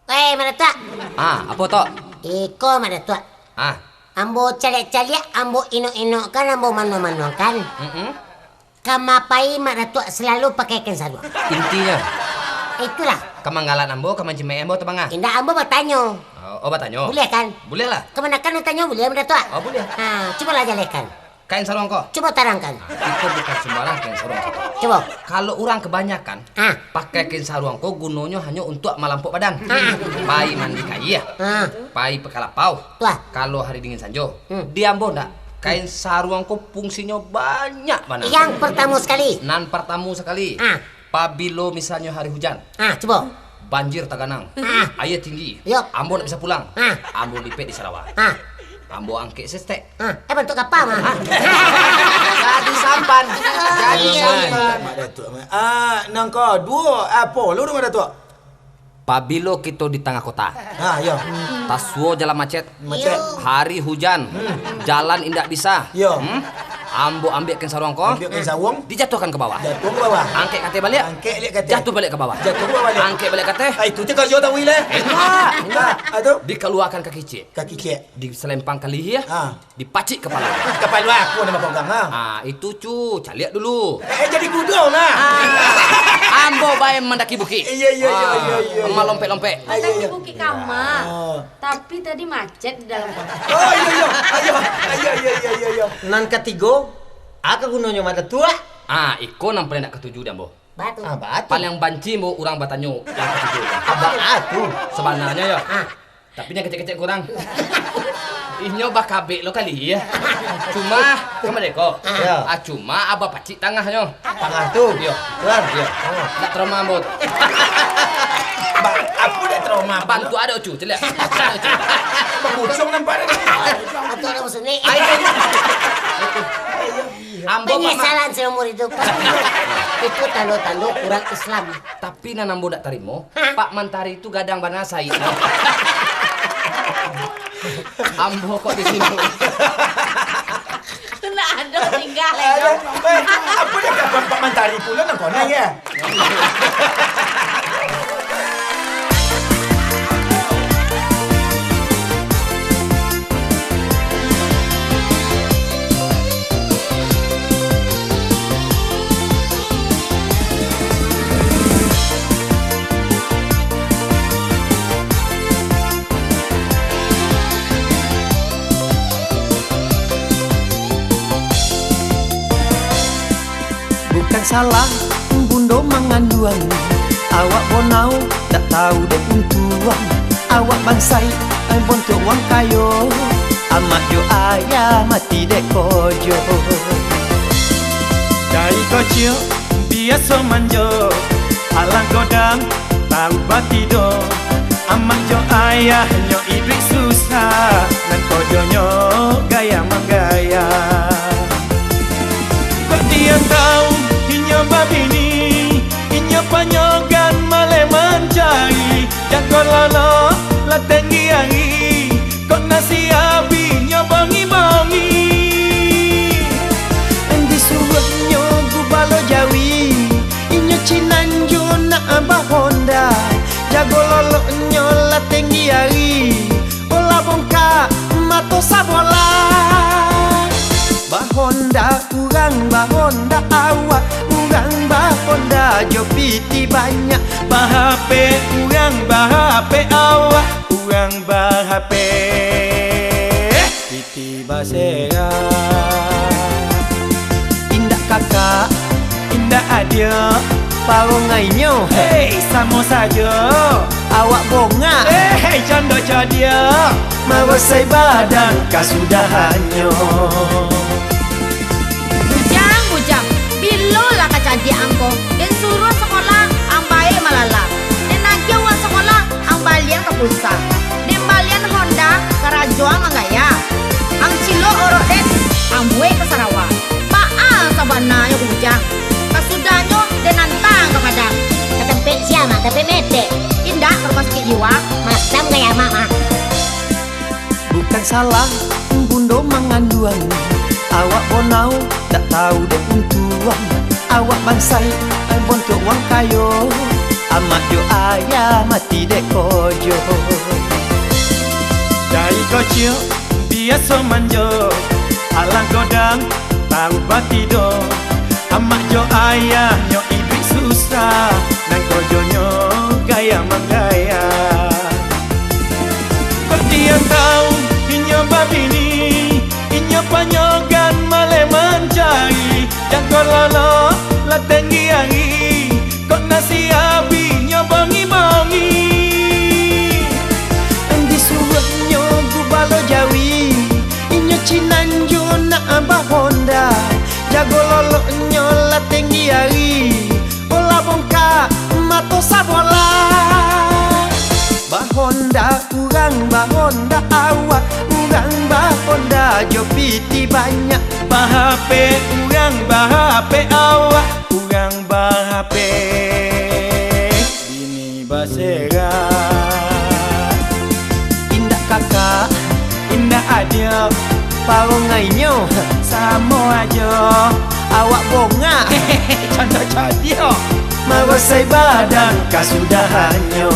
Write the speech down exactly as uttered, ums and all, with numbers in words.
Weh, Mak Datuak. Ah, apo, Tok? Iko, Mak Datuak. Ah. Ambo caliak-caliak, ambo inok-inokkan, ambo manuang-manuangkan. Mm-mm. Kama pai Mak Datuak salalu pakai kain saruang? Intinyo? Itulah. Ka manggalan ambo, ka mancimeeh ambo, Tabang, ah? Indak, ambo batanyo. Oh, oh, batanyo? Buliah, kan? Buliah lah. Kamanakan batanyo buliah, Mak Datuak? Oh, buliah. Ha, cubolah jalehkan. Kain saruang ko? Cubo tarangkan. Itu bukan sumbarang kain saruang ko. Cubo. Kalau urang kabanyakan, ah, pakai kain saruang ko gunonyo hanyo untuak malampok badan. Ah. Pai mandi ka aia. Ah. Pai pakalapau. Tuah. Kalau hari dingin sanjo. Hmm. Di ambo ndak. Kain saruang ko fungsinyo banyak bana. Yang partamo sakali. Nan partamo sakali. Ah. Pabilo misalnyo hari hujan. Ah, cubo. Banjir taganang. Ah. Aia tinggi. Yup. Ambo ndak bisa pulang. Ah. Ambo lipek di sarawa. Ah. Ambo angkek sestek. Ah, eh, bantuak kapa, mah? Ah. Jadi sampan. Jadi sampan. Mak Datuak, Mak. Ah, nan kaduo, apo lo, Mak Datuak? Pabilo kito di tangah kota. Ah, yo. Tasuo jalan macet. Macet. Hari hujan. Hmm. Jalan indak bisa. Yo. Hmm? Ambo ambiak kain saruang ko. Ambiak kain saruang. Dijatuahkan ka bawah. Jatuah ka bawah. Angkek ka ateh baliak. Angkek baliak ka ateh. Jatuah baliak ka bawah. Jatuah ka bawah baliak. Ah, itu ceh karajo tawi leh. Indak. Indak. Ah, tu? Dikaluakan ka kicek. Ka kicek. Disalempang ka lihia. Ah. Dipacik kapalo. Kapalo aku nan bapogang, ha? Ah, itu, cu, caliak dulu. Eh, jadi kudo, nah. Ah, ambo bae mandaki bukik. Iya, iya, iya, ah, iya, iya, iya. Malompek-lompek. Iya, iya. Mandaki bukik kama. Ah. Tapi tadi macet di dalam kota. Oh, iya, iya. Ayo, ayo, iya, iya, iya, iya. Nan katigo, apo gunonyo, Mak Datuak? Ah, iko nan paling ndak katuju di ambo. Batu. Ah, batu. Paling banci ambo urang batanyo nan katigo. Apo tu? Sabananyo, yo. Ah. Tapi nan kecek-kecek kurang. Inyo bakabek lo kali, ya. Cuma, cuma deko. Ya. Ah, cuma aba pacik tangahnyo. Tangah tu? Iyo. Tuan? Iyo. Oh. Ndak trauma ambo tu. Ba-, apo ndak trauma? Bantuak ado, cu, caliak. Ado, cu. Bakucung nampak ado. Atau ado musuh ni. Ai, ai. Ambo, Pak Ma- Penyesalan seumur hidup. Itu tando-tando urang Islam. Tapi nan ambo ndak tarimo, Pak Mantari tu gadang bana saiknyo. Ambo kok di siko. Tu ndak ado singgah lai. Aduh, eh, apo dah kawan Pak Mantari pulo nan kono, ya? Bukan salah bundo manganduang, awak bonau dak tahu dek untuang. Awak bansaik bontuak wang kayo, amak jo ayah mati dek kojo. Dari kocil biaso manjo, alang godang tahu batido. Amak jo ayahnyo iduik susah, nan kojonyo gaya manggaya. Kok diam tahu inyo babini, inyo panyogan maleh mancari, jago lolok lah tenggi ari. Kok nasi abih nyo bongi-bongi, disuruahnyo gubalo jawi, inyo cinan jo nak bahonda, jago loloknyo lah tenggi ari, bola bongkak mato sabolah. Bahonda urang, bahonda awak, urang bahonda jo piti banyak, bahapek urang, bahapek awak. Urang bahapek, piti baserak. Indak kakak, indak adiak, parongainyo, hei, samo sajo. Awak bongak, hei, jando cadiak, marosai badan kasudahannyo. Bujang, bujang, bilo lah ka cadiak ang ko? Den suruah sakolah, ang bae malala. Den agiah uang sakolah, ang balian ka pulsa. Den balian Honda, karajo ang manggaya. Ang cilok orok den, ang buek ka sarawa. Baa sabananyo ko bujang? Kasudahnyo den antang ka Padang. Ka tampek sia, Mak? Tampek metek? Indak, ka rumah sakik jiwa. Masam gaya Amak, Mak. Bukan salah bundo manganduang, awak bonau dak tahu dek untuang. Awak bansaik bontuak wang kayo, Amak jo ayah mati dek kojo. Dari kocik biaso manjo, alah godang tahu batido. Amak jo ayahnyo iduik susah, nan kojonyo gaya manggaya. Batian tahu inyo babini, inyo panyogan maleh mancari. Jago lolok lah tenggi ari, kok nasi abih nyo bongi-bongi. Disuruahnyo gubalo jawi, inyo cinan jo nak bahonda. Jago loloknyo lah tenggi ari, bola bongkak mato sabolah. Bahonda urang, bahonda awak, urang bahonda jo piti banyak. Bahapek urang, bahapek awak, urang bahapek bini baserak. Indak kakak, indak adiak, parongainyo samo ajo. Awak bongak, canda cadiak, marasai badan kasudahannyo.